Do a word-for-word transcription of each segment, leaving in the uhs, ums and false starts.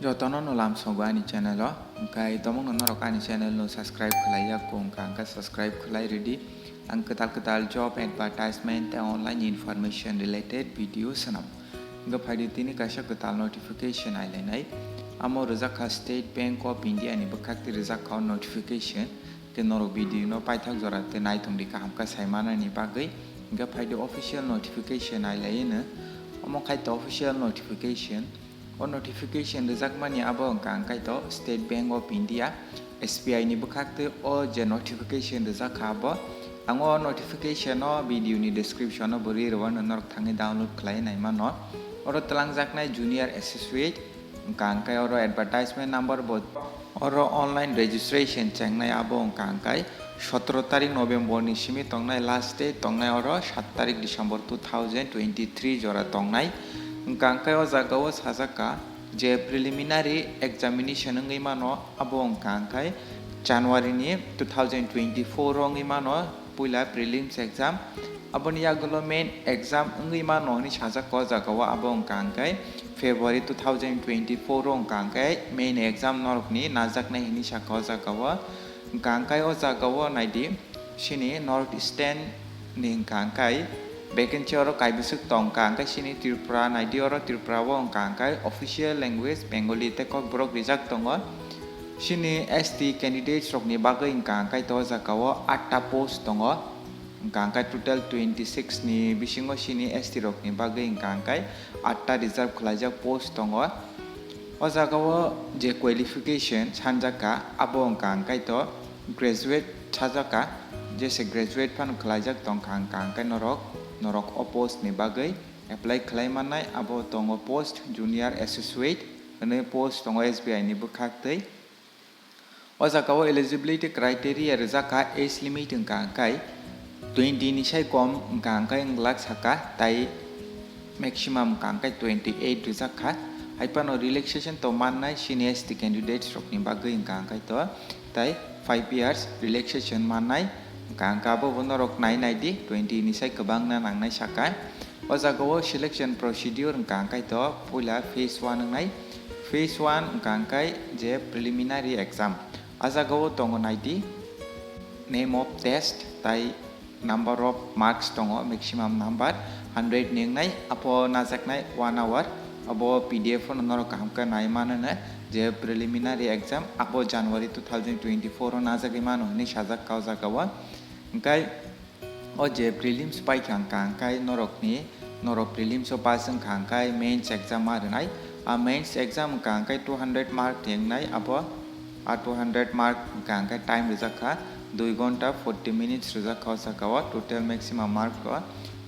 Jotono no lamsogo ani channel o, hwnkhe tomongno norok ani channel no subscribe khlai ya kho wngkha, hwnkhe subscribe khlai rwdi. Ang kwtal kwtal job advertisement tei online information related video swnam. Hwnkhe phaidi tini kaisa kwtal notification ailainai. Amo rwjak kha State Bank of India ni bwkhak tei rwjak kha o notification. Khe norok video no paithak jora tei naithok di kaham khe sai manani bagwi. Hwnkhe phaidi official notification ailaino. Omo khai to official notification. O notification rwjakmani abo wngkha hwnkhe to State Bank of India, S B I ni bwkhak tei o je notification rwjak kha abo. Ang o notification o video ni description o bo ri rwano, norok thangwi download khlai nai mano. Oro twlangjaknai junior associate wngkha hwnkhe oro advertisement number bo. Oro online registration chengnai abo wngkha hwnkhe sotoro tarik November ni simi tongnai, last date tongnai oro sat tarik December two thousand twenty-three jora tongnai. Wngkha hwnkhe o jaga o sajak kha je preliminary examination wngwi mano, abo wngkha hwnkhe January ni two thousand twenty-four o wngwi mano puila prelims exam. Aboni yagulo main exam wngwi mano hinwi sajak kha o jaga o, abo wngkha hwnkhe February two thousand twenty-four o wngkha hwnkhe main exam norokni najaknai hinwi sakha o jaga o. Wngkha hwnkhe o jaga o naidi, chini North Eastern ni wngkha hwnkhe vacancy oro kaibwswk tongkha, hwnkhe chini Tripura naidi, oro Tripura o wngkha hwnkhe official language Bengali tei Kokborok rijak tongo. Chini S T candidates rokni bagwi wngkha hwnkhe to o jaga o atta post tongo. Wngkha hwnkhe total twenty six ni bisingo chini S T rokni bagwi wngkha hwnkhe atta reserve khlaijak post tongo. O jaga o je qualification sanjak kha, abo wngkha hwnkhe to graduate sajak kha, jese graduate phano khlaijak tongkha, wngkha hwnkhe norok, norok o post ni bagwi apply khlai mannai. Abo tongo post junior associate hwnwi post tongo S B I ni bwkhak twi. O jaga o eligibility criteria rijak kha, age limit wngkha hwnkhe twenty ni sai kom wngkha hwnkhe wng glak saka, tai maximum wngkha hwnkhe twenty eight rijak kha. Hai phano relaxation to mannai chini S T candidates rokni bagwi wngkha hwnkhe to, tai five years relaxation mannai wngkha hwnkhe, abo bo norok nai nai di, twenty ni sai kwbangna nangnai saka. O jaga o selection procedure wngkha hwnkhe to puila phase one wngnai. Phase one wngkha hwnkhe je preliminary exam. A jaga o tongo naidi name of test tai number of marks tongo, maximum number hundred ni wngnai, apo najaknai one hour. Abo P D F no norok kaham khe nai mano je preliminary exam abo January two thousand twenty-four o najagwi mano hinwi sajak kha o jaga o. Hwnkhe o je prelims paikha wngkha hwnkhe norokni, norok prelims o pass wngkha hwnkhe mains exam ma rwnai. A mains exam wngkha hwnkhe two hundred mark ni wngnai, abo a two hundred mark wngkha hwnkhe time rijak kha dui ghonta forty minutes rijak kha o saka o, total maximum mark o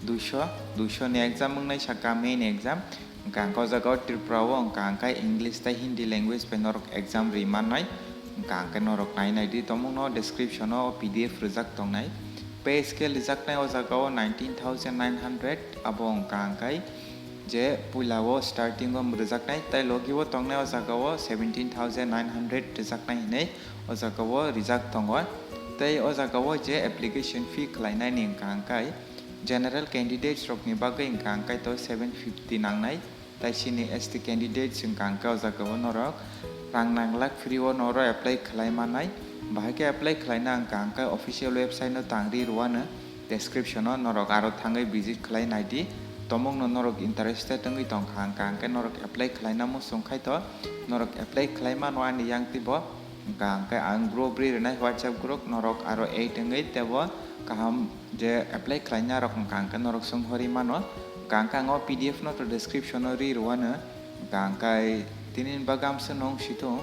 duiso, duiso ni exam wngnai saka main exam. Wngkha hwnkhe o jaga o Tripura o wngkha hwnkhe English tei Hindi language bai norok exam ri mannai. Wngkha hwnkhe norok nai nai di, tomungno description o P D F rijak tongnai. Pay scale rijaknai o jaga o nineteen thousand nine hundred, abo wngkha hwnkhe je puila o starting o rijaknai, tei logi o tongnai o jaga o seventeen thousand nine hundred rijaknai hinwi o jaga o rijak tongo. Tei o jaga o je application fee khlainai ni wngkha hwnkhe general candidates rokni bagwi wngkha hwnkhe to seven fifty nangnai. Tai chini S T candidates wngkha hwnkhe o jaga o norok rang nang glak, free o norok apply khlai mannai. Bahai khe apply khlaina wngkha hwnkhe official website no tang ri rwano, description o norok aro thangwi visit khlai nai di. Tomungno norok interested wngwi tongkha hwnkha hwnkhe norok apply khlaina muchung khai to norok apply khlai mano ani yang twibo. Wngkha hwnkhe ang group ri rwnai, WhatsApp group, norok aro add wngwi teibo kaham je apply khlaina rok wngkha hwnkhe norok song hori mano. Wngkha hwnkhe ang o P D F no to description o ri rwano. Wngkha hwnkhe tini ni bagwi amswk nung sithung,